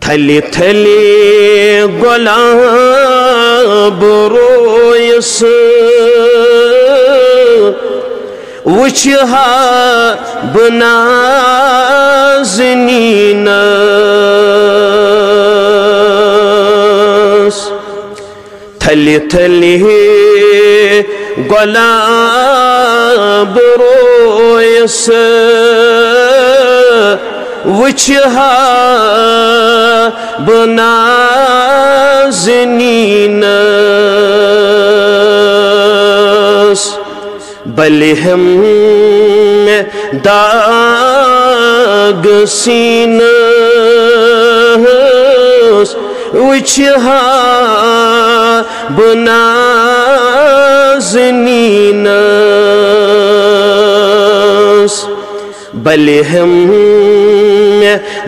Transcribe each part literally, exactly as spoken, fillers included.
تھلہِ تھلہِ گۄلاب رویس، وٕچھِ ہا بہٕ نازنیٖنس۔ تھلہِ تھلہِ گۄلاب رویس، وٕچھِ ہا بہٕ نازنیٖنس۔ بلہِ ہم داغ سیٖنس، وٕچھِ ہا بہٕ نازنیٖنس۔ بلہِ ہم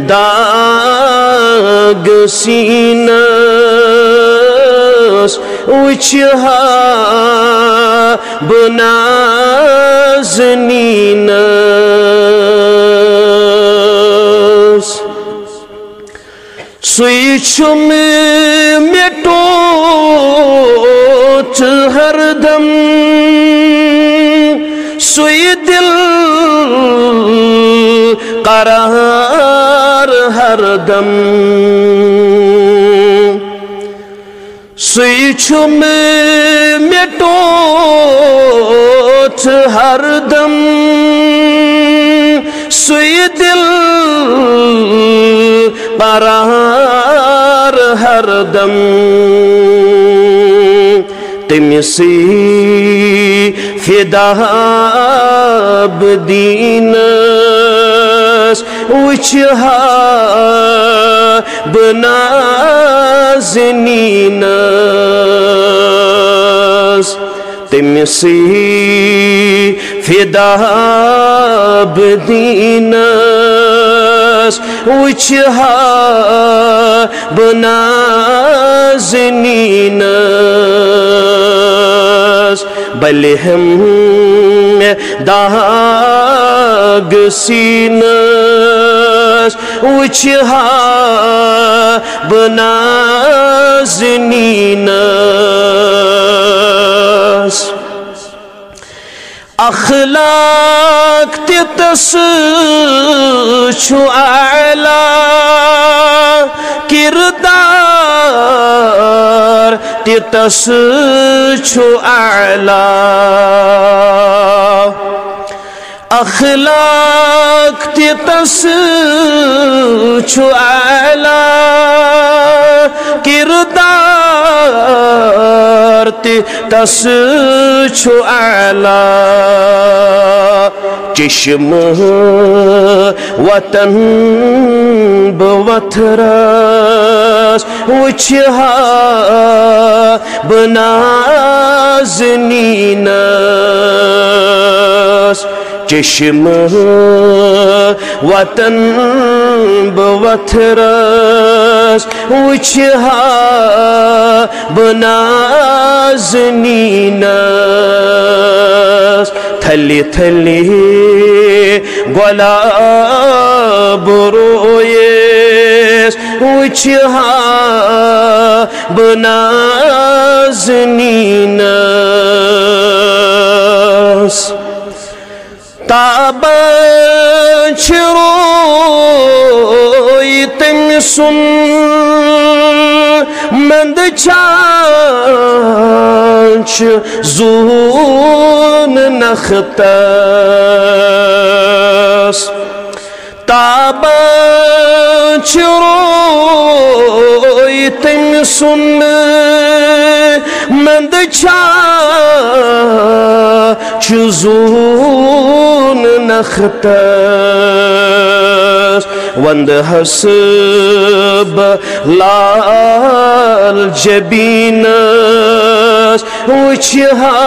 داغ سیٖنس، وٕچھِ ہا بہٕ نازنیٖنس۔ سُے چھُم مےٚ ٹوٹھ ہردم، سُے دِل قرار ہردم۔ سُے چھُم مےٚ ٹوٹھ ہردم، سُے دِل قرار ہردم۔ تٔمِسٕے فدا بہٕ دیٖنس، وٕچھِ ہا بہٕ نازنیٖنس۔ تٔمِسٕے فدا بہٕ دیٖنس، وٕچھِ ہا بہٕ نازنیٖنس۔ بلہِ ہم داغ سیٖنس، وٕچھِ ہا بہٕ نازنیٖنس۔ اخلاق تہِ تس چھُ اعلیٰ، کردار تہِ تس چھُ اعلیٰ۔ اخلاق تہِ تس چھُ اعلیٰ، کردار تہِ تس چھُ اعلیٰ۔ چشمہٕ وطن بہٕ وتھرس، وٕچھِ ہا بہٕ نازنیٖنس۔ چشمہٕ وطن بہٕ وتھرس، وٕچھِ ہا بہٕ نازنیٖنس۔ تھلہِ تھلہِ گۄلاب رویس، وٕچھِ ہا بہٕ نازنیٖنس۔ تابان چھِ روے تٔمۍ سُنٛد، منٛدچھان چھِ زوٗن نختس۔ تابان چھِ روے تٔمۍ سُنٛد، منٛدچھان چھِ زوٗن نختس۔ وندٕ ہس بہٕ لال جبیٖنس، وٕچھِ ہا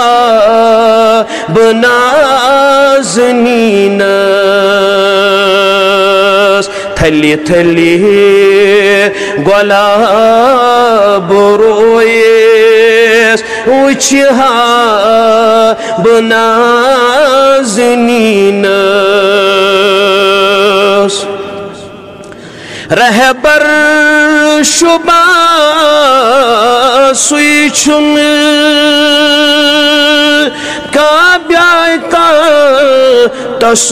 بہٕ نازنیٖنس۔ تھلہِ تھلہِ گۄلاب رویس، وٕچھِ ہا بہٕ نازنیٖنس۔ رہبر شُباسٕے چھُنہٕ کانٛہہ بیاے کانٛہہ تس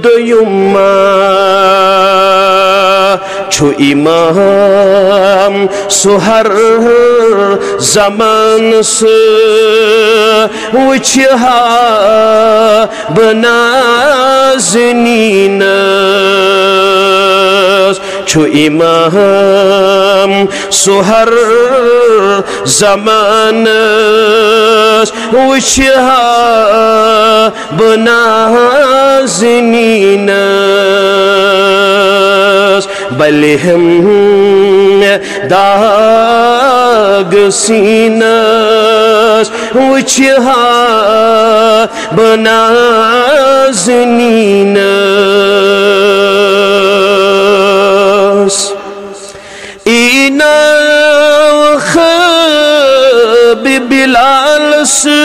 دوٚیُم ما چھُ امام سُہ ہر زمانہٕ سُہ وٕچھِ ہا بہٕ نازنیٖنس چھُ امام سُہ ہر زمانس وٕچھِ ہا بہٕ نازنیٖنس بلہِ ہم داغ سیٖنس وٕچھِ ہا بہٕ نازنیٖنس ای ناو خٲبِ بلال سۭتۍ۔